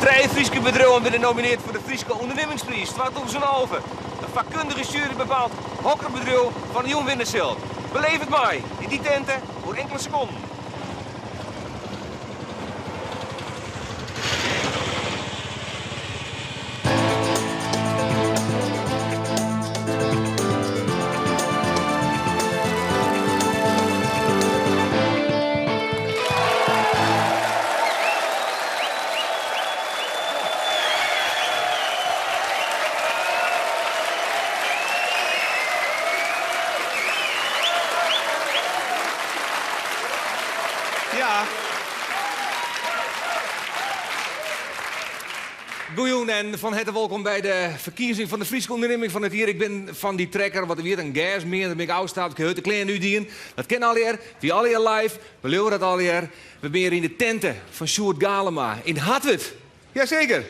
Trije Fryske bedriuwen binne nomineard foar de Fryske Undernimmingspriis 2011. In fakkundige sjuery bepaalt hokker bedriuw fan 'e jûn winne sil. Beleef it mei yn dy tinte oer inkele sekonden. Ja. Goejûn en fan herte wolkom by de ferkiezing fan de Fryske ûndernimming fan it jier. Ik bin fan dy trekker, wat der wie, in gersmeaner, bin ik ôfstapt. Ik ha hurd de klean útdien. Dat kin allegear. Wy allegear live. We leauwe dat allegear. We binne hjir yn de tinte fan Sjoerd Galema yn Hartwert. Jaseker!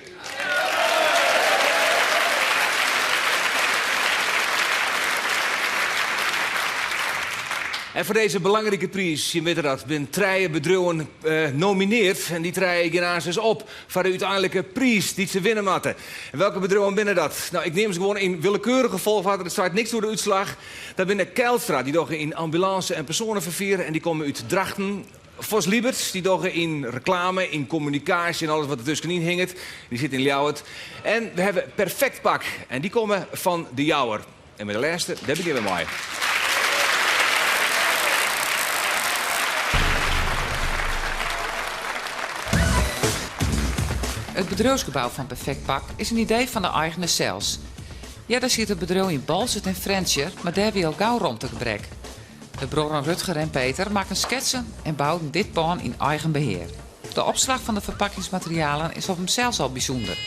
En foar dizze belangrike priis, jim witte dat, binne trije bedriuwen nomineard. En dy trije gean aansens op foar de úteinlike priis dy't se winne moatte. En welke bedriuwen binne dat? Nou, ik neam se gewoan yn willekeurige folchoarder, it seit niks oer de útslach. Dat binne Kijlstra, dy dogge yn ambulânse en persoaneferfier en dy komme út Drachten. Vos Lieberts, dy dogge yn reklame, yn kommunikaasje en alles wat der tuskenyn hinget. Dy sit yn Ljouwert. En we hawwe Perfect Pak en dy komme fan De Jouwer. En mei de lêste, dêr begjinne we mei. It bedriuwsgebou fan Perfect Pak is in idee fan de eigener sels. Earder siet it bedriuw yn Boalsert en Frjentsjer, mar dêr wie al gau romtegebrek. De bruorren Rutger en Peter makken sketsen en bouden dit pân yn eigen behear. De opslach fan de ferpakkingsmaterialen is op himsels al bysûnder.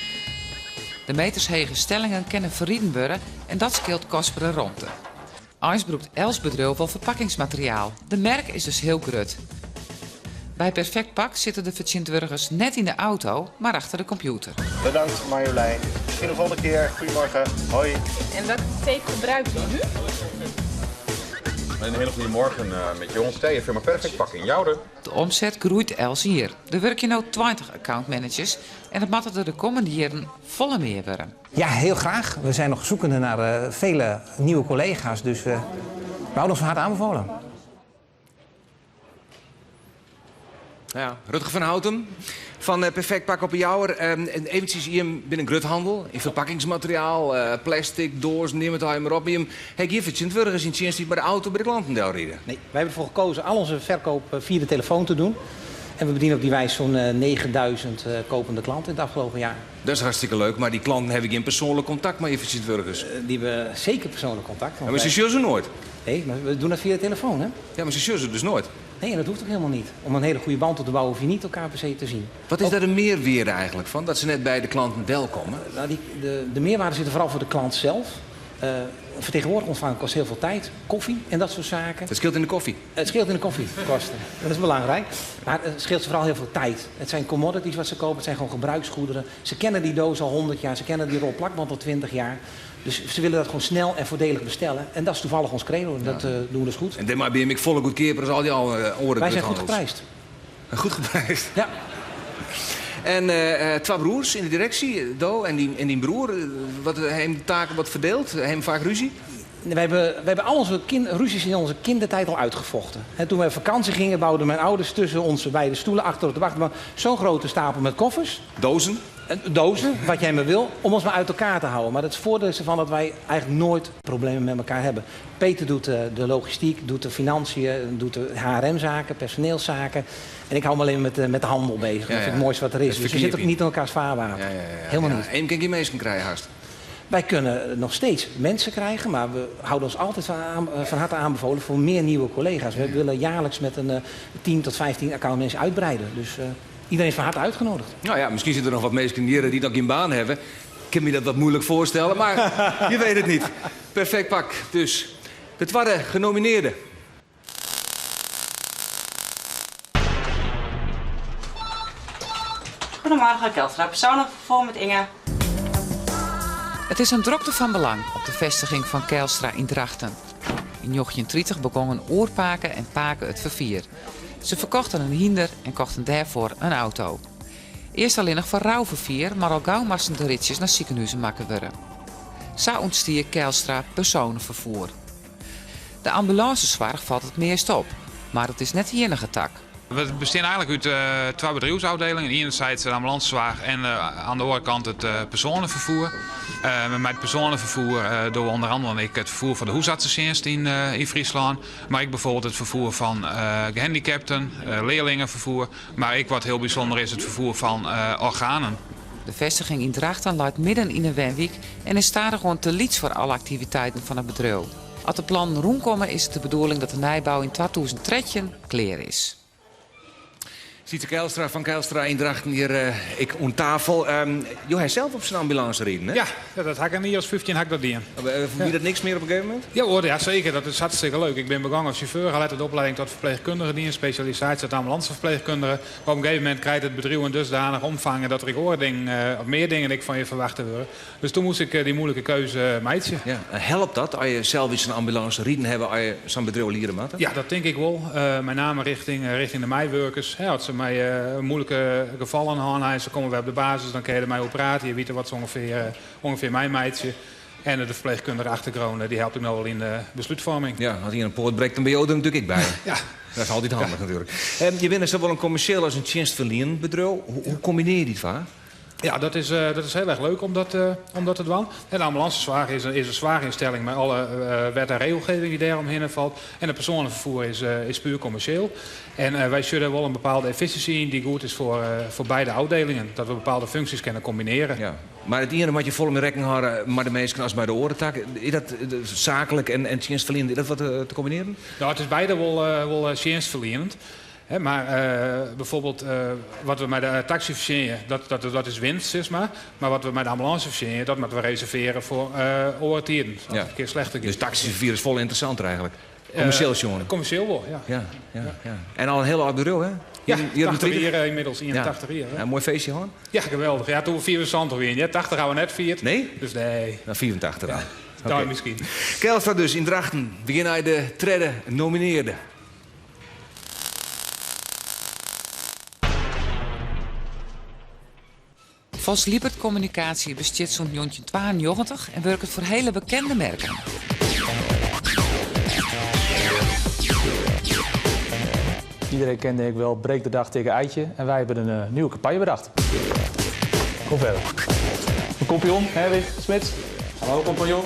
De metershege stellingen kinne ferriden wurde en dat skeelt kostbere romte. Eins brûkt elts bedriuw wol ferpakkingsmateriaal. De merk is dus hiel grut. By Perfect Pak sitte de fertsjintwurdigers net yn de auto, mar achter de kompjûter. Bedankt Marjolein. Misschien de volgende keer. Goedemorgen. Hoi. En welke tape gebruikt u nu? Een hele goede morgen eh, met Jon Steyer, firma Perfect Pak in Joure. De omset groeit elts jier. Der wurkje no 20 accountmanagers en dat moatte der de kommende jierren folle mear wurde. Ja, heel graag. We zijn nog zoekende naar eh, vele nieuwe collega's, dus we houden ons van harte aanbevolen. Ja, Rutger van Houten fan eh, Perfect Pak op 'e Jouwer. Ehm, en eventsjes jim binne in gruthannel yn ferpakkingsmateriaal, eh, plastic, doazen, neam it allegear mar op. Jim ha gjin fertsjintwurdigers yn tsjinst dy't mei de auto by de klanten delride. Nee, wij hebben ervoor gekozen al onze verkoop eh, via de telefoon te doen. En we bedienen op die wijze zo'n 9000 kopende klanten in het afgelopen jaar. Dat is hartstikke leuk, mar dy klanten hawwe gjin persoanlik kontakt mei je fertsjintwurdigers. Die hebben zeker persoonlijk contact. Ja, mar se sjogge se noait. Nee, maar we doen dat via de telefoon, hè? Ja, maar se sjogge se dus noait. Nee, en dat hoeft ook helemaal niet. Om een hele goede band op te bouwen hoef je niet elkaar per se te zien. Wat is daar de meerwearde eigenlijk fan, dat se net by de klanten delkomme? Nou, die, de, de meerwaarde zit er vooral voor de klant zelf. Uh, een vertegenwoordiger ontvangen kost heel veel tijd, koffie en dat soort zaken. Het scheelt in de koffie. Het scheelt in de koffiekosten. Dat is belangrijk. Maar het scheelt vooral heel veel tijd. Het zijn commodities wat ze kopen, het zijn gewoon gebruiksgoederen. Ze kennen die doos al 100 jaar, ze kennen die rol plakband al 20 jaar. Dus ze willen dat gewoon snel en voordelig bestellen. En dat is toevallig ons credo en dat doen we dus goed. En dêrmei binne jim ek folle goedkeaper as al dy oare Wij zijn goed geprijsd. Goed geprijsd? Ja. En twa broers yn de direksje, do en dyn, en dyn broer. Wat, ha jim de taken wat ferdield? Ha jim faak rúzje? Wij hebben, wij hebben al onze kind, ruzies in onze kindertijd al uitgevochten. He, toen wij op vakantie gingen, bouwden mijn ouders tussen onze beide stoelen achter op de achterbank zo'n grote stapel met koffers. Dozen? Dozen, wat jij maar wil, om ons maar uit elkaar te houden. Maar het voordeel is ervan dat wij eigenlijk nooit problemen met elkaar hebben. Peter doet de logistiek, doet de financiën, doet de HRM-zaken, personeelszaken. En ik hou me alleen met, met de handel bezig. Dat vind ik het mooiste wat er is. Dus we zitten ook niet in elkaars vaarwater. Helemaal niet. En kin gjin minsken krije hast? Wij kunnen nog steeds mensen krijgen, maar we houden ons altijd van, aan, van harte aanbevolen voor meer nieuwe collega's. We willen jaarlijks met een 10 tot 15 accountmanagers uitbreiden. Dus iedereen is van harte uitgenodigd. Nou ja, miskien sitte der noch wat minsken hjir dy't noch gjin baan hawwe. Ik kin my dat wat muoilik foarstelle, mar je weet it net. Perfect Pak, dus de twadde genominearde. Goedemorgen, Kijlstra Personenvervoer met Inge. It is in drokte fan belang op de festiging fan Kijlstra yn Drachten. Yn 1930 begongen oerpake en pake it ferfier. Se ferkochten in hynder en kochten dêrfoar in auto. Earst allinnich foar rouferfier, mar al gau moasten de ritsjes nei sikehûzen makke wurde. Sa ûntstie Kijlstra Personenvervoer. De ambulânsesoarch falt it meast op, mar it is net de iennige tak. We bestean eigenlik út twa bedriuwsôfdielingen. Enerzijds de ambulânsesoarch en oan de oare kant it persoaneferfoer. Mei it persoaneferfoer dogge we ûnder andere ek it ferfoer foar de húsartsetsjinst yn Fryslân. Mar ek bijvoorbeeld it ferfoer fan gehandicapten, learlingenferfoer. Mar ek wat hiel bysûnder is, it ferfoer fan organen. De festiging yn Drachten leit midden yn in wenwyk en is stadichoan te lyts foar alle aktiviteiten fan it bedriuw. As de plannen rûnkomme is it de bedoeling dat de nijbou yn 2013 klear is. Sietze Kijlstra fan Kijlstra yn Drachten hjir ek oan tafel. Jo ha sels op sa'n ambulânse riden, hè? Ja, dat ha ik in jier as 15 ha ik dat dien. Wie dat niks mear op in gegeven momint? Ja hoor, ja seker. Dat is hartstikke leuk. Ik bin begûn as sjauffeur, ha letter de oplieding tot ferpleechkundige dien, spesjalisaasje tot ambulanceferpleechkundige. Mar op in gegeven momint krijt it bedriuw in dusdanige omfang dat der ek oare dingen, of mear dingen ek fan je ferwachte wurde. Dus doe moast ik dy moeilike keuze meitsje. Ja, en helpt dat as je sels yn sa'n ambulânse riden hawwe as je sa'n bedriuw liede moatte? Ja, dat tink ik wol. Mei name richting de meiwurkers. As se mei moeilike gefallen hân hawwe en se komme wer op de basis, dan kinne je der mei oer prate. Je witte wat se ûngefear meimeitsje. En de ferpleechkundige achtergrûn dy helpt ek noch wol yn de beslútfoarming. Ja, as ien in poat brekt, dan binne jo der natuerlik ek by. Ja. Dat is altyd handich natuerlik. Je binne sawol in kommersjeel as in tsjinstferlienend bedriuw. Hoe kombinearje je dy twa? Ja, dat is hiel erch leuk om dat te dwaan. De ambulânsesoarch is in soarchynstelling mei alle wet en regelgeving dy't dêromhinne falt. En it persoaneferfoer is puer kommersjeel. En wy sjogge dêr wol in bepaalde efficiency yn dy't goed is foar beide ôfdielingen. Dat we bepaalde funksjes kinne kombinearje. Ja, mar it iene moat je folle mear rekken hâlde mei de minsken as mei de oare tak. Is dat saaklik en tsjinstferlienend, is dat wat te kombinearjen? No, it is beide wol tsjinstferlienend. Mar bijvoorbeeld wat we mei de taksy fertsjinje, dat is winst, sis mar. Mar wat we mei de ambulânse fertsjinje, dat moatte we reservearje foar oare tiden, as it in kear slechter giet. Dus taksyferfier is folle ynteressanter eigentlik, kommersjeel sjoen? Kommersjeel wol, ja. Ja. En al in hiel âld bedriuw, hè? Ja, 80 jier ynmiddels, 81 jier. Ja, moai feestje hân? Ja, geweldich. Ja, doe't we 75 wiene, ja, 80 ha we net fierd. Nee? Dus nee. No, 85 dan. Dei miskien. Kijlstra dus yn Drachten. We gean nei de tredde nominearde. Vos Liebert Communicatie bestiet sûnt 1992 en wurket foar hiele bekende merken. Iedereen kent denk ik wel Breek de dag tegen eitje. En wij hebben een nieuwe campagne bedacht. Kom verder. Mijn compagnon, Herwig Smits. Hallo compagnon.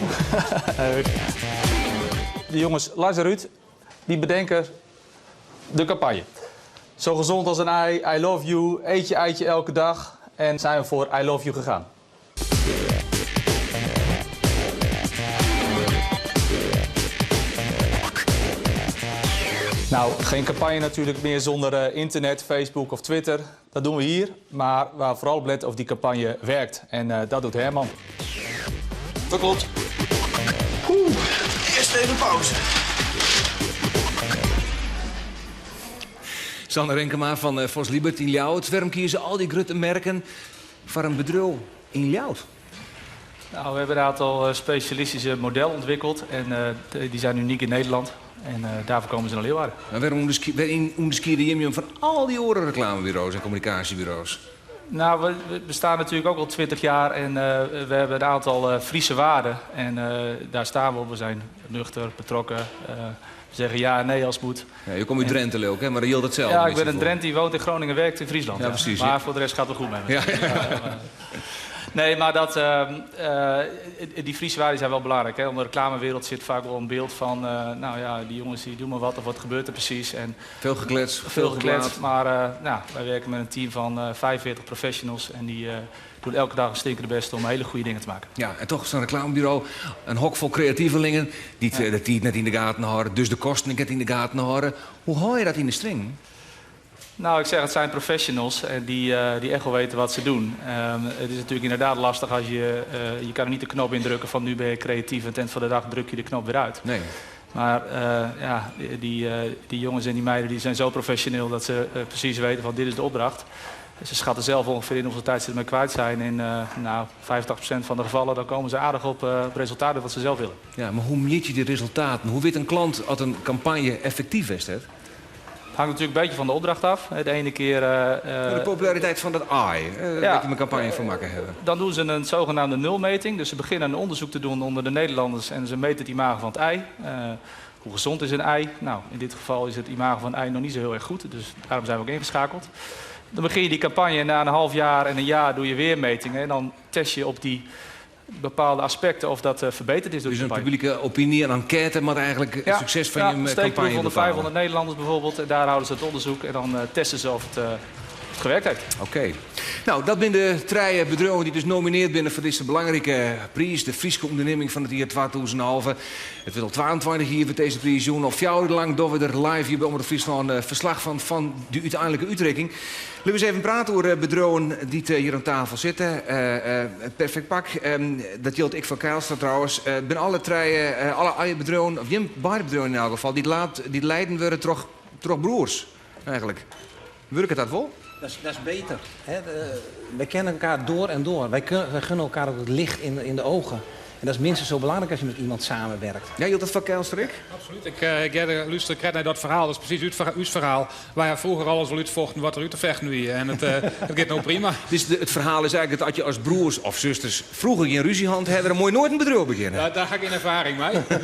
De jongens Lars en Ruud, die bedenken de campagne. Zo gezond als een ei, I love you, eet je eitje elke dag. En zijn we voor I love you gegaan. Nou, geen campagne natuurlijk meer zonder internet, Facebook of Twitter. Dat doen we hier, maar waar vooral op let of die campagne werkt. En dat doet Herman. Dat klopt. Oeh, eerst even pauze. Sander Renkema fan Vos Liebert yn Ljouwert. Wêrom kieze al dy grutte merken foar in bedriuw yn Ljouwert? Nou, we hebben een aantal specialistische modellen ontwikkeld en die zijn uniek in Nederland. En daarvoor komen ze naar Leeuwarden. Maar wêrom ûnderskiede jimme jim fan al dy oare reklameburo's en kommunikaasjeburo's? Nou, we bestaan natuurlijk ook al 20 jaar en we hebben een aantal Friese waarden. En daar staan we op. We zijn nuchter, betrokken. We zeggen ja en nee als het moet. Ja, je komt uit Drenthe ook, hè? Maar dat geldt hetzelfde. Ja, ik een ben beetje een voor. Drent die woont in Groningen, werkt in Friesland. Ja, precies, Maar ja. voor de rest gaat het wel goed met me. Ja. Nee, maar die Friese waarden zijn wel belangrijk. Hè? Om de reclamewereld zit vaak wel een beeld van, nou ja, die jongens die doen maar wat of wat gebeurt er precies. En veel geklets, veel veel geklets, gepraat. maar wij werken met een team van 45 professionals en die doen elke dag een stinkende best om hele goede dingen te maken. Ja, en toch zo'n reclamebureau, een hok vol creatievelingen die de tijd net in de gaten houden, dus de kosten net in de gaten houden. Hoe hou je dat in de string? Nou, ik zeg, het zijn professionals en die echt wel weten wat ze doen. Het is natuurlijk inderdaad lastig als je kan er niet de knop indrukken van nu ben je creatief en aan het eind van de dag druk je de knop weer uit. Maar die jongens en die meiden die zijn zo professioneel dat ze precies weten van dit is de opdracht. Ze schatten zelf ongeveer in hoeveel tijd ze ermee kwijt zijn. In 85% van de gevallen dan komen ze aardig op resultaten wat ze zelf willen. Ja, maar hoe meet je die resultaten? Hoe weet een klant dat een campagne effectief is? Hè? Hangt natuurlijk een beetje van de opdracht af. De ene keer... De populariteit van dat aai, ja, dat je een campagne voor maken hebben. Dan doen ze een zogenaamde nulmeting. Dus ze beginnen een onderzoek te doen onder de Nederlanders en ze meten het imago van het ei. Hoe gezond is een ei? Nou, in dit geval is het imago van het ei nog niet zo heel erg goed. Dus daarom zijn we ook ingeschakeld. Dan begin je die campagne en na een half jaar en een jaar doe je weer metingen. En dan test je op die bepaalde aspecten of dat verbeterd is door Dus de een campagne. publieke opinie, een enquête, maar eigenlijk het succes van ja, je een campagne steekproef onder bepalen. 500 Nederlanders bijvoorbeeld. En daar houden ze het onderzoek en dan testen ze of het gewerkt heeft. Oké. Nou, dat zijn de drie bedrijven die dus nomineerd binnen voor deze belangrijke prijs. De Friese onderneming van het jaar 2011. Het wordt al 22 hier voor deze prijs. Al 4 jaar lang doen we er live hier bij Omroep Friesland verslag van de uiteindelijke uitreiking. Laten we eens even praten over bedrijven die hier aan tafel zitten. Perfect Pak, dat geldt ik van Kijlstra trouwens. Ben alle drie, alle bedrijven, of Jim, beide bedrijven in elk geval, die leiden worden troch broers eigenlijk. Werkt het dat wel? Dat is beter. Hè? Wij kennen elkaar door en door. Wij gunnen elkaar ook het licht in de ogen. En dat is minstens zo belangrijk als je met iemand samenwerkt. Ja, hield dat van Kijlstrik? Absoluut. Ik luister ik naar dat verhaal. Dat is precies uw verhaal. Waar je vroeger alles wel uitvochten wat er uit te vechten nu. En het gaat nou prima. Dus het verhaal is eigenlijk dat je als broers of zusters vroeger geen ruzie had, hebben, dan moet je nooit een bedrijf beginnen. Daar ga ik in ervaring mee.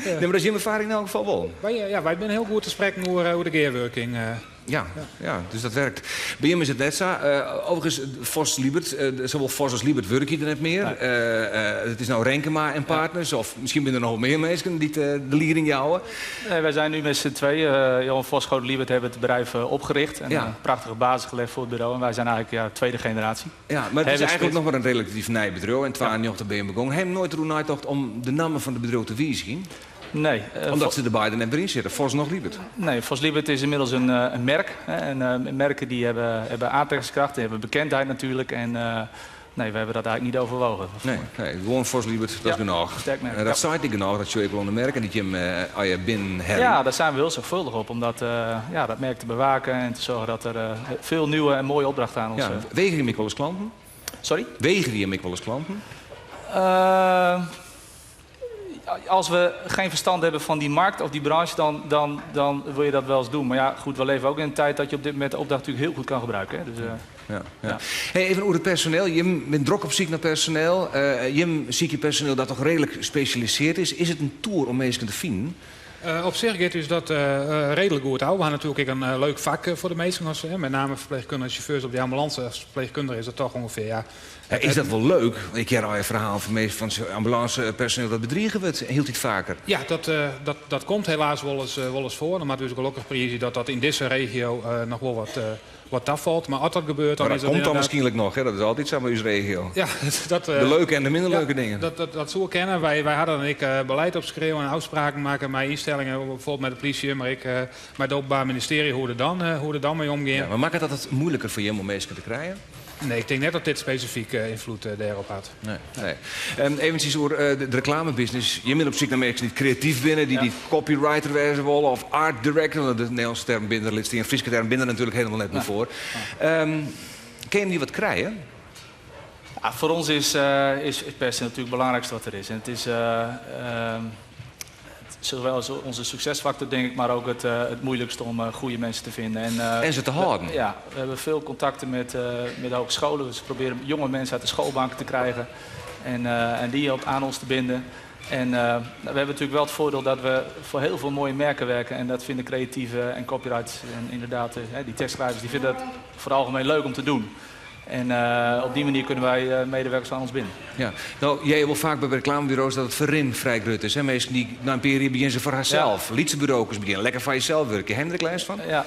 Nee, maar dat is in ervaring in elk geval wel. Wij zijn heel goed te spreken over de gearworking. Ja, dus dat werkt. Bij hem is het net zo. Overigens, Vos Libert, zowel Vos als Libert werken hier net meer. Nee. Het is nou Renkema en partners, of misschien zijn er nog meer mensen die de leiding houden. Nee, wij zijn nu met z'n tweeën. Johan Vos, Groot Libert hebben het bedrijf opgericht. En een prachtige basis gelegd voor het bureau. En wij zijn eigenlijk tweede generatie. Ja, maar het is eigenlijk nog maar een relatief nieuw bedrijf. En 92 ben je begonnen. Hij heeft nooit erover nagedacht om de namen van het bedrijf te wijzigen. Nee. Omdat ze er beide net in zitten. Vos nog Libert. Nee, Vos Libert is inmiddels een merk. Hè. En merken die hebben aantrekkingskracht, die hebben bekendheid natuurlijk. En nee, we hebben dat eigenlijk niet overwogen. Nee, gewoon Vos Libert, dat is genoeg. Sterk merk. En dat zei ik genoeg, dat je even onder merk en die je hem binnen hebben. Ja, daar zijn we heel zorgvuldig op. Om dat merk te bewaken en te zorgen dat er veel nieuwe en mooie opdrachten aan ons... Ja, wegen je wel eens klanten? Sorry? Wegen je wel eens klanten? Als we geen verstand hebben van die markt of die branche, dan wil je dat wel eens doen. Maar ja, goed, we leven ook in een tijd dat je op dit moment de opdracht natuurlijk heel goed kan gebruiken. Hè? Dus, ja. Hey, even over het personeel. Jim bent druk op ziek naar personeel. Jim, ziek je personeel dat toch redelijk gespecialiseerd is. Is het een tour om mensen te vinden? Op zich gaat dus dat redelijk goed houden. We hebben natuurlijk een leuk vak voor de meesten. Met name verpleegkundigen en chauffeurs op de ambulance. Als verpleegkundige is dat toch ongeveer, ja. Ja, is dat wel leuk? Ik ken al een verhaal van ambulancepersoneel dat bedriegen wordt. Hield het vaker? Ja, dat komt helaas wel eens voor. Maar dus gelukkig precies dat dat in deze regio nog wel wat afvalt. Maar als dat gebeurt, dan maar is dat dat komt dan inderdaad... waarschijnlijk nog, hè? Dat is altijd zo bij uw regio. Ja, dat, de leuke en de minder leuke dingen. Dat zou ik kennen. Wij hadden en ik beleid opschreeuwen en afspraken maken met instellingen, bijvoorbeeld met de politie, maar ik met het Openbaar Ministerie, hoe er dan mee omgaan. Ja, maar maakt het dat het moeilijker voor je om mensen te krijgen? Nee, ik denk net dat dit specifiek invloed daarop had. Nee. Eventjes over de reclamebusiness. Je bent op zich naar mensen die creatief binnen, die, die copywriter wezen willen of art director. Want de Nederlandse term binnen, de Friese term binnen natuurlijk helemaal net meer voor. Kun je die wat krijgen? Ja, voor ons is pers natuurlijk het belangrijkste wat er is. En het is zowel als onze succesfactor, denk ik, maar ook het moeilijkste om goede mensen te vinden. En ze te houden. Ja, we hebben veel contacten met hogescholen. Dus we proberen jonge mensen uit de schoolbanken te krijgen en die aan ons te binden. En we hebben natuurlijk wel het voordeel dat we voor heel veel mooie merken werken. En dat vinden creatieven en copywriters en inderdaad die tekstschrijvers, die vinden dat voor het algemeen leuk om te doen. En op die manier kunnen wij medewerkers aan ons binden. Ja. Nou, jij wil vaak bij reclamebureaus dat het verrin vrij grut is. Hè? Mensen die na een periode beginnen ze voor haarzelf. Ja. Lietse bureaus beginnen lekker van jezelf werken. Hendrik lijst van? Ja.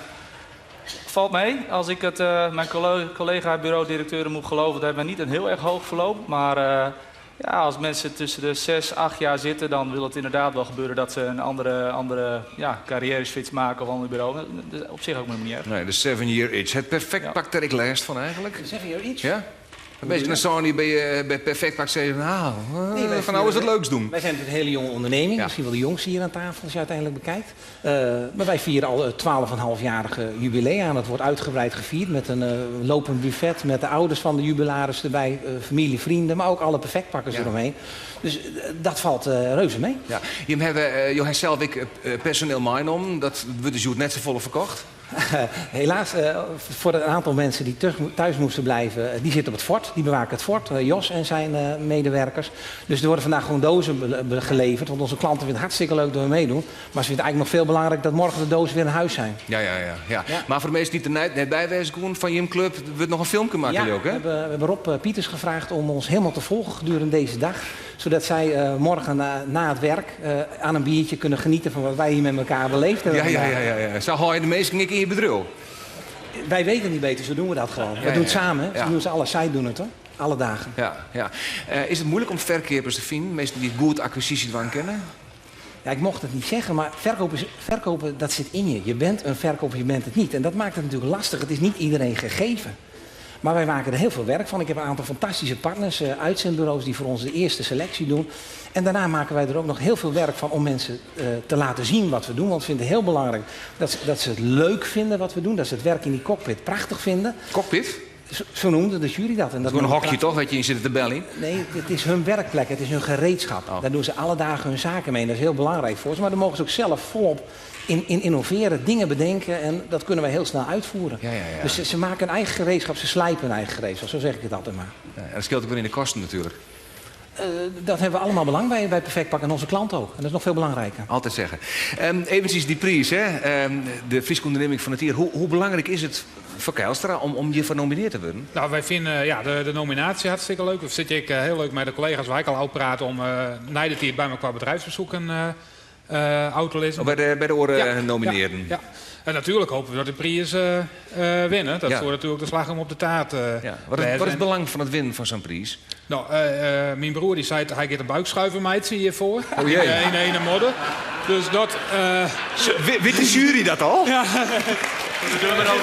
Valt mee. Als ik het mijn collega bureaudirecteuren moet geloven, dan hebben we niet een heel erg hoog verloop. Maar ja, als mensen tussen de 6, 8 jaar zitten, dan wil het inderdaad wel gebeuren dat ze een andere carrière switch maken of ander bureau. Dat is op zich ook niet erg. Nee, de 7-year itch. Het perfect pak daar ik lijst van eigenlijk. De 7-year itch? Ja. Minsken dan seine je by, by Perfect Pak sizze, nou, nee, fan no is it leuks doen. Wij zijn natuurlijk een hele jonge onderneming, ja. misschien wel de jongste hier aan tafel als je uiteindelijk bekijkt. Uh, maar wij vieren al het 12,5-jarige jubileum aan. Dat wordt uitgebreid gevierd met een uh, lopend buffet, met de ouders van de jubilaris erbij, uh, familie, vrienden, maar ook alle perfectpakkers ja. eromheen. Dus dat valt reuze mee. Ja. Je hebt uh, zelf ik personeel om, dat wordt dus net zo volle verkocht. Helaas, uh, voor een aantal mensen die thuis moesten blijven, die zitten op het fort. Die bewaken het fort, uh, Jos en zijn uh, medewerkers. Dus er worden vandaag gewoon dozen geleverd. Want onze klanten vinden het hartstikke leuk dat we meedoen. Maar ze vinden het eigenlijk nog veel belangrijker dat morgen de dozen weer in huis zijn. Ja, ja, ja, ja. ja. Maar voor de mensen die er net, net bij wezen koen van Jim Club, wordt nog een filmpje maken ja, ook, hè? We hebben, we hebben Rob Pieters gevraagd om ons helemaal te volgen gedurende deze dag. Zodat zij morgen na, na het werk aan een biertje kunnen genieten van wat wij hier met elkaar beleefd hebben. Ja, ja, ja, ja, ja. Zo haal je de meesten in je bedrijf. Wij weten niet beter, zo doen we dat gewoon. We ja, doen het samen, ja. Ze doen ze alles, zij doen het hoor. Alle dagen. Ja, ja. Is het moeilijk om verkopers te vinden? Mensen die goed acquisitiedwang kennen? Ja, ik mocht het niet zeggen, maar verkopen, verkopen, dat zit in je. Je bent een verkoper, je bent het niet. En dat maakt het natuurlijk lastig. Het is niet iedereen gegeven. Maar wij maken er heel veel werk van. Ik heb een aantal fantastische partners, uh, uitzendbureaus die voor ons de eerste selectie doen. En daarna maken wij er ook nog heel veel werk van om mensen uh, te laten zien wat we doen. Want we vinden het heel belangrijk dat ze, dat ze het leuk vinden wat we doen. Dat ze het werk in die cockpit prachtig vinden. Cockpit? Zo, zo noemde de jury dat. En dat is gewoon een hokje toch, wat je in zit te bellen? Nee, het is hun werkplek, het is hun gereedschap. Oh. Daar doen ze alle dagen hun zaken mee en dat is heel belangrijk voor ze. Maar daar mogen ze ook zelf volop in, in innoveren, dingen bedenken en dat kunnen wij heel snel uitvoeren. Ja, ja, ja. Dus ze, ze maken hun eigen gereedschap, ze slijpen hun eigen gereedschap, zo zeg ik het altijd maar. Ja, en dat scheelt ook weer in de kosten natuurlijk. Uh, dat hebben we allemaal belang bij, bij Perfect Pak en onze klant ook. En dat is nog veel belangrijker. Altijd zeggen. Um, eventjes die prijs, hè? Um, de Friese onderneming van het jaar. Hoe, hoe belangrijk is het voor Kijlstra om, om je genomineerd te worden? Nou, wij vinden ja, de, de nominatie hartstikke leuk. We zitten ik heel leuk met de collega's waar ik al oud praat om uh, dat die bij me qua bedrijfsbezoeken uh, auto is. Oh, bij de, bij de oren ja, nomineren. Ja, ja. En natuurlijk hopen we dat de prijs uh, uh, winnen. Dat ja. voor natuurlijk de slag om op de taart. Uh, ja. wat, is, wat is het belang van het winnen van zo'n prijs? Nou, mijn broer die zei, hij gaat een buikschuiver hiervoor. Oh jee. In, in, in de modder. Dus dat... Weet de jury dat al? Ja. Dat doen we ook.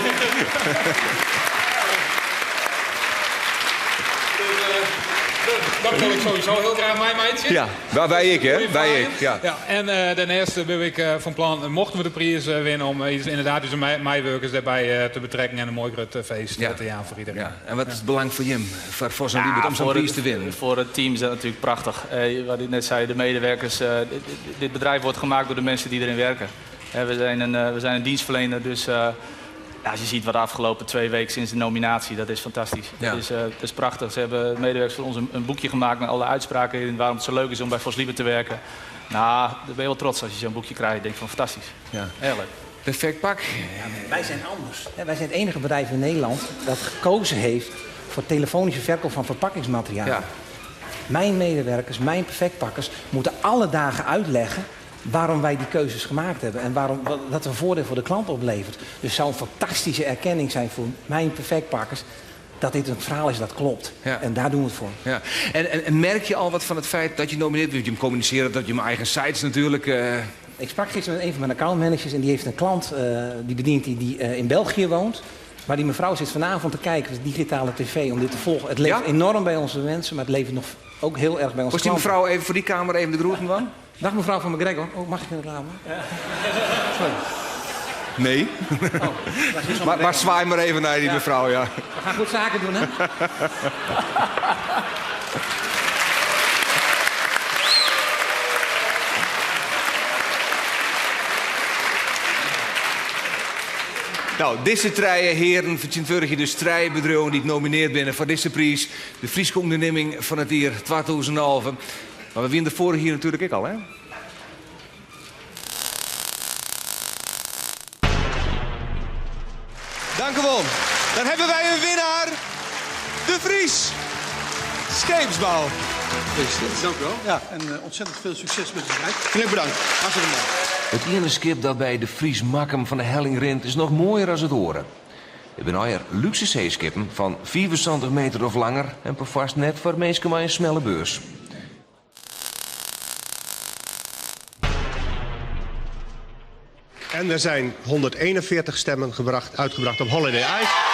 Dat wil ik sowieso heel graag mijn meidje. Ja, waar wij ik, hè? Wij ik, ja. ja. En uh, daarnaast ben ik uh, van plan, mochten we de prijs uh, winnen, om inderdaad dus de meiwerkers daarbij te betrekken en een mooi groot feest ja. te gaan voor iedereen. Ja. En wat is het belang voor Jim, voor, voor zo'n ja, om zo'n prijs te winnen? Voor het team is dat natuurlijk prachtig. Wat ik net zei, de medewerkers. Dit, dit bedrijf wordt gemaakt door de mensen die erin werken. We zijn een, we zijn een dienstverlener, dus... Ja, als je ziet wat de afgelopen 2 weken sinds de nominatie, dat is fantastisch. Ja. Dat, is, dat is prachtig. Ze hebben medewerkers van ons een, een boekje gemaakt met alle uitspraken in waarom het zo leuk is om bij Vos Liebert te werken. Nou, dan ben je wel trots als je zo'n boekje krijgt. Je denkt van fantastisch. Ja. Heel leuk. Perfect pak. Ja, wij zijn anders. Wij zijn het enige bedrijf in Nederland dat gekozen heeft voor telefonische verkoop van verpakkingsmateriaal. Ja. Mijn medewerkers, mijn perfectpakkers moeten alle dagen uitleggen waarom wij die keuzes gemaakt hebben en waarom dat een voordeel voor de klant oplevert. Dus het zou een fantastische erkenning zijn voor mijn perfectpakkers dat dit een verhaal is dat klopt. Ja. En daar doen we het voor. Ja. En, en, en merk je al wat van het feit dat je nomineert bent? Je communiceert dat je mijn eigen sites natuurlijk... Ik sprak gisteren met een van mijn accountmanagers en die heeft een klant die bedient die, die in België woont. Maar die mevrouw zit vanavond te kijken op de digitale tv om dit te volgen. Het leeft ja? enorm bij onze mensen, maar het leeft nog ook heel erg bij onze Was die klanten. mevrouw even voor die kamer even de groeten van? Dag mevrouw van McGregor. Oh, mag ik een reclame? Ja. Sorry. Nee. Oh, maar, maar zwaai maar even naar die ja. mevrouw, ja. We gaan goed zaken doen, hè? Nou, deze treien heren vertegenwoordigen dus treibedrijven die genomineerd binnen voor deze prijs. De Friese onderneming van het jaar 2011. Maar we winnen de vorige hier natuurlijk ook al, hè? Dank u wel. Dan hebben wij een winnaar. De Vries. Scheepsbouw. Gefeliciteerd. Dank u wel. Ja, en ontzettend veel succes met het bedrijf. Knip bedankt. Hartstikke mooi. Het ene schip dat bij de Fries Makkum van de helling rint is nog mooier dan het oren. Het zijn alweer luxe zeeskippen van 74 meter of langer en per vast net voor mensen met een snelle beurs. En er zijn 141 stemmen gebracht, uitgebracht op Holiday Ice.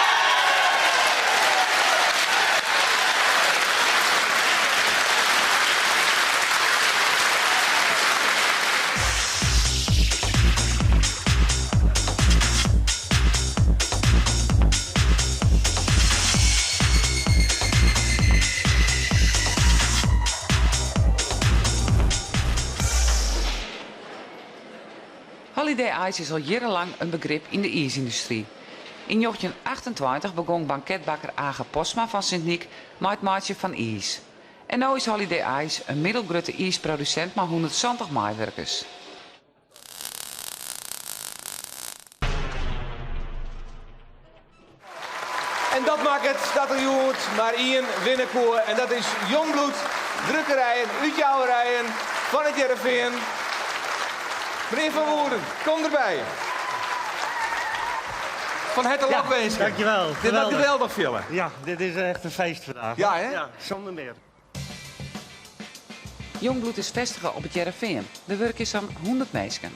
Holiday Ice is al jierrenlang in begrip yn de iisyndustry. Yn 1928 begong banketbakker Age Postma fan Sint Nyk mei it meitsjen fan iis. En no is Holiday Ice in middelgrutte iisprodusint mei 170 meiwurkers. En dat makket dat der hjoed mar ien winne koe en dat is Jongbloed Drukkerijen, Útjouwerijen fan It Hearrenfean. Menear Van Woerden, kom derby. Fan herte lokwinske. Dankjewel. Dit moat geweldich fiele. Ja, dit is echt in feest vandaag. Ja, hè? Ja, zonder meer. Jongbloed is festige op It Hearrenfean. Der wurkje sa'n 100 minsken.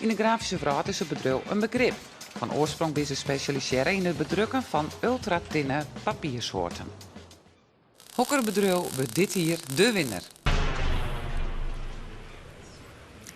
Yn de grafyske wrâld is it bedriuw in begrip. Fan oarsprong binne se spesjalisearre yn it bedrukken fan ultratinne papiersoarten. Hokker bedriuw wurdt dit jier de winner?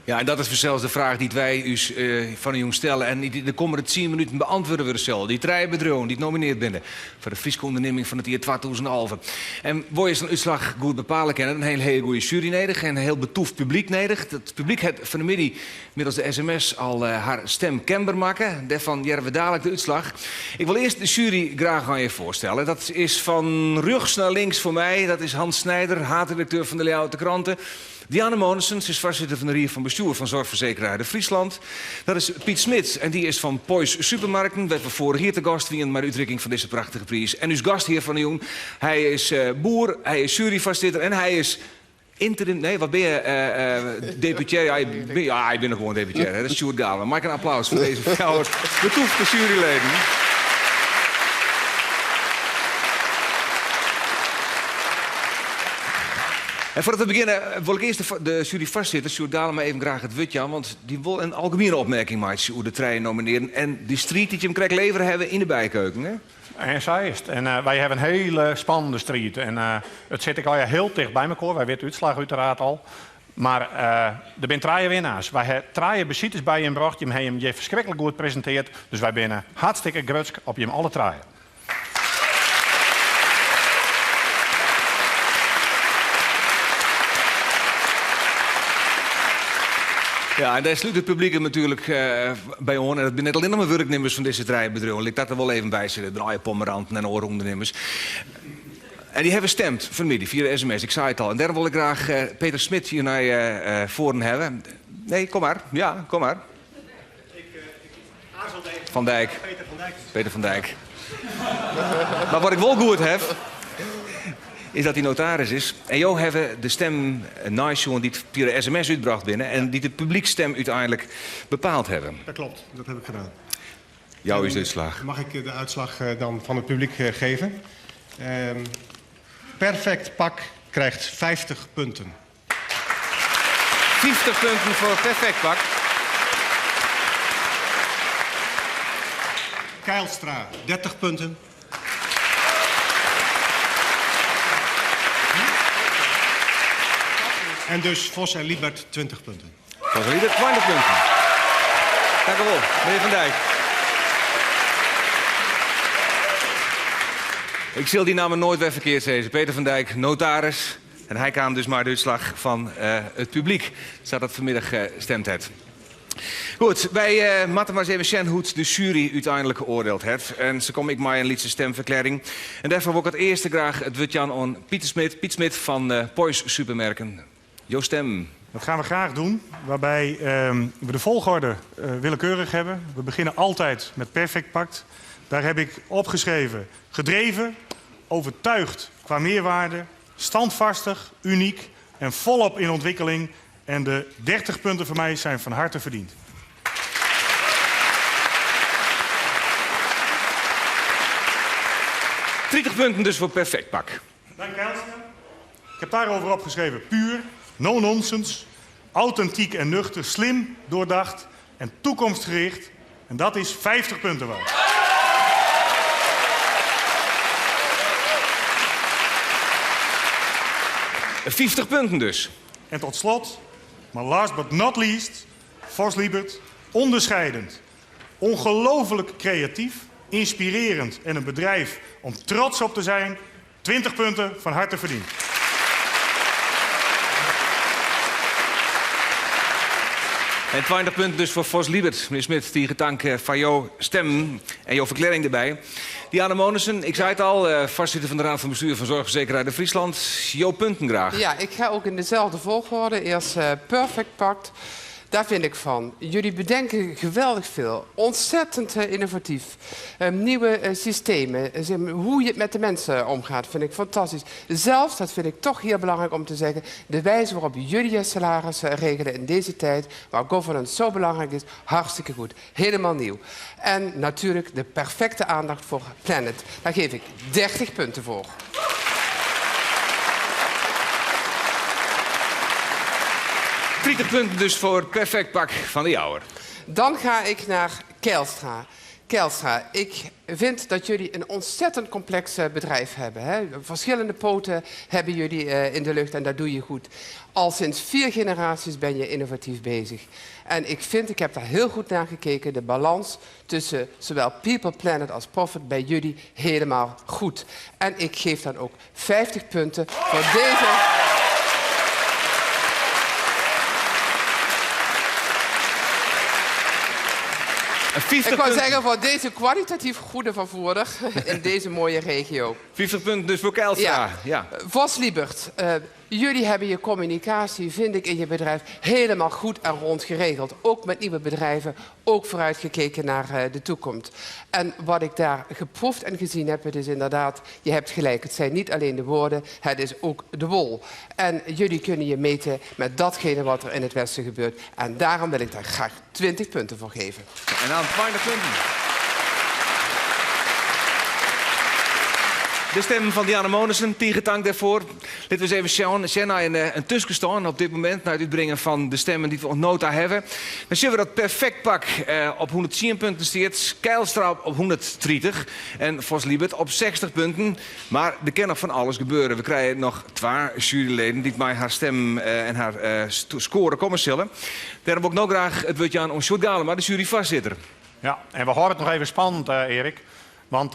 Ja, en dat is fansels de fraach dy't wy ús fan 'e jûn stelle en dy't de kommende tsien minuten beantwurde wurde sil. Dy trije bedriuwen dy't nomineard binne foar de Fryske ûndernimming fan it jier 2011. En wol je sa'n útslach goed bepale kinne, dan ha je in hiele goede sjuery nedich en in hiel betûft publyk nedich. Dat publyk hat fan 'e middei middels de sms al har stim kenber makke. Dêrfan hearre we dalik de útslach. Ik wol earst de sjuery graach oan je foarstelle. Dat is fan rjochts nei links foar my. Dat is Hans Snijder, haadredakteur fan de Ljouwerter Krante. Diana Monissen, se is foarsitter fan de Rie fan Bestjoer fan Zorgverzekeraar De Friesland. Dat is Piet Smit en dy is fan Poiesz Supermarkten, wêr't we foarich jier te gast wienen mei de útrikking fan dizze prachtige priis. En ús gasthear fan de jûn, hy is boer, hy is sjueryfoarsitter en hy is interim, nee, wat binne je, deputearre? Ja, je, ja, je binne gewoan deputearre, dat is Sjoerd Galema. Mei ik in applaus foar dizze fjouwer betûfte sjueryleden. En foardat we begjinne, wol ik earst de sjueryfoarsitter Sjoerd Galema even graach it wurd jaan, want dy wol in algemiene opmerking meitsje oer de trije nominearden en dy striid dy't jim krekt levere hawwe yn de bykeuken. Hè? En sa is it. En wy hawwe in hiele spannende striid. En it sit ek allegear hiel ticht by mekoar. Wy witte de útslach úteraard al. Mar der binne trije winnaars. Wy hawwe trije besites by jim brocht. Jim hawwe jim hjir ferskriklik goed presinteard. Dus wy binne hartstikke grutsk op jim alle trije. Ja, en dêr slút it publyk him natuerlik by oan. En dat binne net allinnich mar wurknimmers fan dizze trije bedriuwen. Lit ik dat der wol even by sizze. Der pommeranten en oare ûndernimmers. En dy hawwe stimd fan 'e middei fia de sms. Ik sei it al. En dêrom wol ik graach Peter Smit hjir nei foaren hawwe. Nee, kom mar. Ja, kom mar. Van Dijk. Peter van Dijk. Mar wat ik wol goed haw, is dat hy notaris is. En jo hawwe de stim neisjoen dy't fia de sms útbrocht binne en dy't de publyksstim úteinlik bepaald hawwe. Dat klopt, dat heb ik gedaan. Jou ús de útslach. Mag ik de uitslag dan van het publiek geven? Perfect Pak krijgt 50 punten. 50 punten foar Perfect Pak. Kijlstra, 30 punten. En dus Vos en Liebert 20 punten. Vos en Liebert 20 punten. Dank u wel, menear Van Dijk. Ik sil dy namme noait wer ferkeard sizze. Peter van Dijk, notaris. En hy kaam dus mei de útslach fan it publyk, sa't dat fan 'e middei stimd hat. Goed, wy moatte mar ris even sjen hoe't de sjuery úteinlik oardield hat. En se komme ek mei in lytse stimferklearring. En dêrfoar wol ik it earste graach it wurd jaan oan Pieter Smit. Piet Smit fan Poiesz Supermerken. Jo stim. Dat gaan we graag doen, waarbij we de volgorde willekeurig hebben. We beginnen altijd met Perfect Pakt. Daar heb ik opgeschreven: gedreven, overtuigd qua meerwaarde, standvastig, uniek en volop in ontwikkeling. En de 30 punten voor mij zijn van harte verdiend. 30 punten dus foar Perfect Pak. Dank Kijlstra. Ik heb daarover opgeschreven: puur, no nonsense, authentiek en nuchter, slim, doordacht en toekomstgericht. En dat is 50 punten waard. 50 punten dus. En tot slot, maar last but not least, Vos Liebert, onderscheidend. Ongelooflijk creatief, inspirerend en een bedrijf om trots op te zijn. 20 punten van harte verdiend. En 20 punten dus foar Vos Liebert. Menear Smit, tige tank foar jo stimmen en jo ferklearring derby. Diana Monissen, ik sei it al, foarsitter fan de Raad van Bestuur fan Zorgverzekeraar De Friesland. Jo punten graach. Ja, ik ga ook in dezelfde volgorde. Eerst Perfect Pact. Daar vind ik van. Jullie bedenken geweldig veel. Ontzettend innovatief. Nieuwe systemen. Hoe je met de mensen omgaat, vind ik fantastisch. Zelfs, dat vind ik toch heel belangrijk om te zeggen, de wijze waarop jullie je salarissen regelen in deze tijd, waar governance zo belangrijk is, hartstikke goed. Helemaal nieuw. En natuurlijk de perfecte aandacht voor Planet. Daar geef ik 30 punten voor. 30 punten dus voor Perfect Pak van de Jouwer. Dan ga ik naar Kijlstra. Kijlstra, ik vind dat jullie een ontzettend complex bedrijf hebben. Hè? Verschillende poten hebben jullie in de lucht en dat doe je goed. Al sinds 4 generaties ben je innovatief bezig. En ik vind, ik heb daar heel goed naar gekeken, de balans tussen zowel people, planet als profit bij jullie helemaal goed. En ik geef dan ook 50 punten voor deze... 50 Ik wou punten. zeggen, voor deze kwalitatief goede vervoerder in deze mooie regio. 50 punten dus voor Kijlstra. Ja. Ja. Vos Liebert, jullie hebben je communicatie, vind ik, in je bedrijf helemaal goed en rond geregeld. Ook met nieuwe bedrijven, ook vooruitgekeken naar de toekomst. En wat ik daar geproefd en gezien heb, het is inderdaad, je hebt gelijk. Het zijn niet alleen de woorden, het is ook de wol. En jullie kunnen je meten met datgene wat er in het Westen gebeurt. En daarom wil ik daar graag 20 punten voor geven. En dan 20 punten. De stem van Diana Monissen, tige tank daarvoor. Laten we eens even sjen naar een tussenstand op dit moment. Na het uitbrengen van de stemmen die we op nota hebben. Dan zien we dat Perfect Pak op 110 punten staat. Kijlstra op 130 en Vos Liebert op 60 punten. Maar er kan nog van alles gebeuren. We krijgen nog 2 juryleden die mij haar stem en haar score komen zullen. Daarom ook nog graag het woordje aan Sjoerd Galema, de juryvoorzitter. Ja, en we houden het nog even spannend, Erik. Want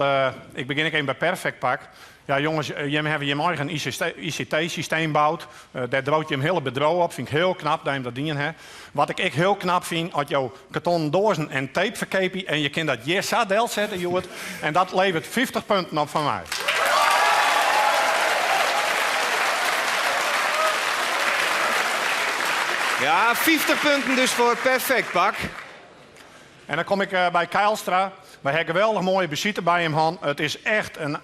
ik begin even bij Perfect Pak. Ja, jongens, jullie hebben je eigen I C T, I C T-systeem gebouwd. Daar droot je een hele bedrijf op. Vind ik heel knap dat je dat dien hebt. Wat ik echt heel knap vind, als je kartonnen dozen en tape verkeep en je kunt dat hier zo deel zetten, Joert. En dat levert 50 punten op van mij. Ja, 50 punten dus voor Perfect Pak. En dan kom ik bij Kijlstra. We hebben geweldig mooie visite bij hem gehad. Het is echt een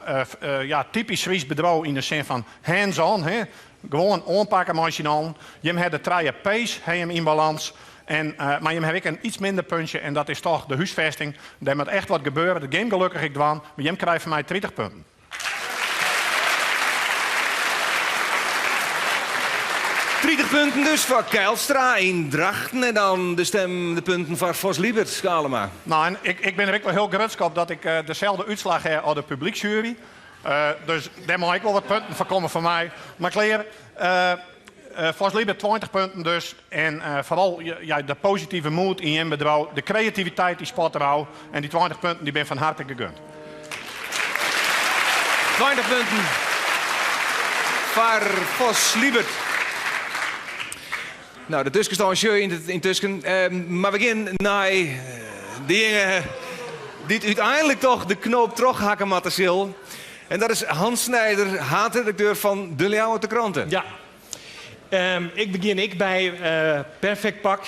typisch Fries bedrijf in de zin van hands-on. Hè? Gewoon aanpakken met je handen. Je hebt de 3 P's, he hem in balans. Maar je hebt ook een iets minder puntje en dat is toch de huisvesting. Daar moet echt wat gebeuren. De game gelukkig ik dwan, maar je krijgt van mij 30 punten. 30 punten dus voor Kijlstra in Drachten. En dan de punten van Vos Liebert, Galema. Ik ben er ook wel heel grutsk op dat ik dezelfde uitslag heb als de publieksjury. Dus daar mag ik wel wat punten voor komen van mij. Maar Claire, Vos Liebert 20 punten dus. En vooral de positieve moed in je bedrijf, de creativiteit die spot er al. En die 20 punten die ben van harte gegund. 20 punten voor Vos Liebert. De tussenstand is intussen. Maar we gaan naar de jongen die uiteindelijk toch de knoop terughakken moet, Sil. En dat is Hans Snijder, haatredacteur van de Ljouwerter Kranten. Ja. Ik begin bij Perfect Pak.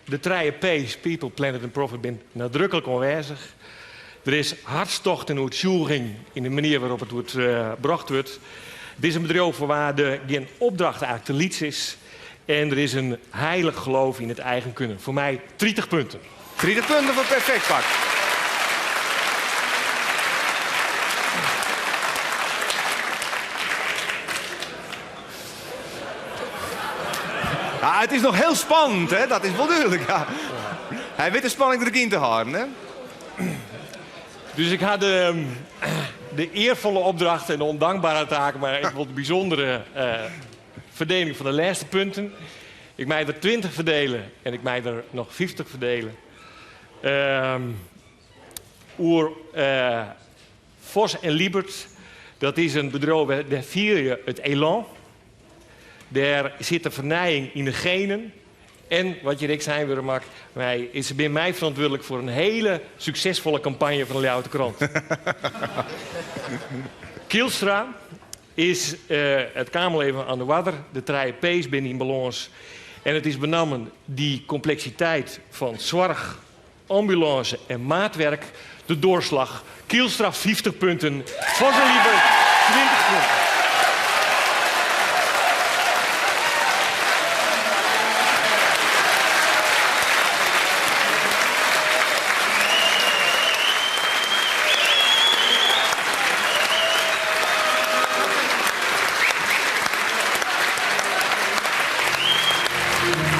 De 3 P's, People, Planet en Profit, zijn nadrukkelijk aanwezig. Er is hartstocht en oortjoeging in de manier waarop het wordt gebracht wordt. Het is een bedrijf voor waar de geen opdracht eigenlijk te liets is. En er is een heilig geloof in het eigen kunnen. Voor mij 30 punten. 30 punten voor Perfect Pak. Ja, het is nog heel spannend, hè? Dat is wel duidelijk. Ja. Hij weet de spanning erin te houden, hè? Dus ik had de eervolle opdracht en de ondankbare taak, maar ik vond de bijzondere verdeling van de laatste punten. Ik mij er 20 verdelen en ik mij er nog 50 verdelen. Oer Vos en Liebert, dat is een bedrijf, daar vier je het elan. Daar zit de vernijing in de genen. En wat hjir ek sein wurde moat, wy is binne mei ferantwurdlik foar in hiele suksesfolle kampanje fan de Ljouwerter Krant. Kielstra is it kaam al even oan de oarder, de trije P's binne yn balâns. En it is benammen dy kompleksiteit fan soarch, ambulânse en maatwerk de doarslach. Kielstra 50 punten, Vos en Liebert 20 punten.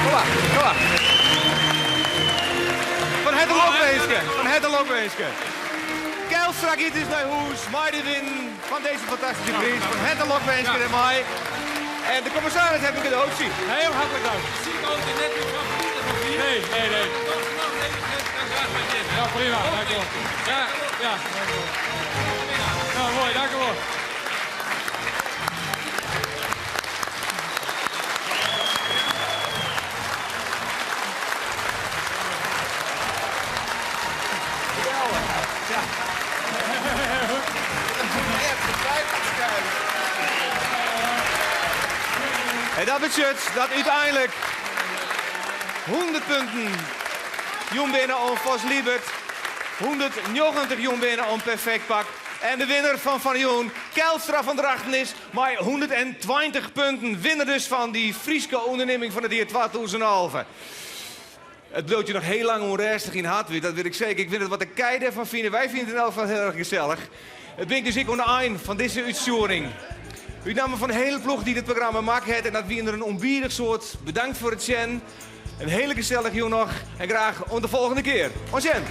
Kom mar, kom mar. Fan herte lokwinske, fan herte lokwinske. Kijlstra giet dus nei hûs mei de win fan dizze fantastyske priis. Fan herte lokwinske dêrmei. En de kommissaris hat in kadootsje. Heel hartelijk dank. Nee, nee, nee. Ja, prima. Dank u wel. Ja, ja. Nou, mooi. Dank u wel. En dat betsjut dat úteinlik 100 punten jûn binne oan Vos Liebert, 190 jûn binne oan Perfect Pak en de winner fan fanjûn, Kijlstra fan Drachten is mei 120 punten winner dus fan dy Fryske ûndernimming fan it jier 2011. It bliuwt je noch hiel lang ûnrêstich yn Hartwert, dat wit ik seker. Ik wit net wat de kij dêrfan fine. Wy fine it yn elk gefal hiel erch gesellich. It bringt ús ek oan de ein fan dizze útstjoering. Ut namme fan de hiele ploech dy't it programma makke hat, en dat wiene der in ûnbidich soad, bedankt foar it sjen. In hiele gesellige jûn noch en graach oant de folgjende kear. Oant sjen!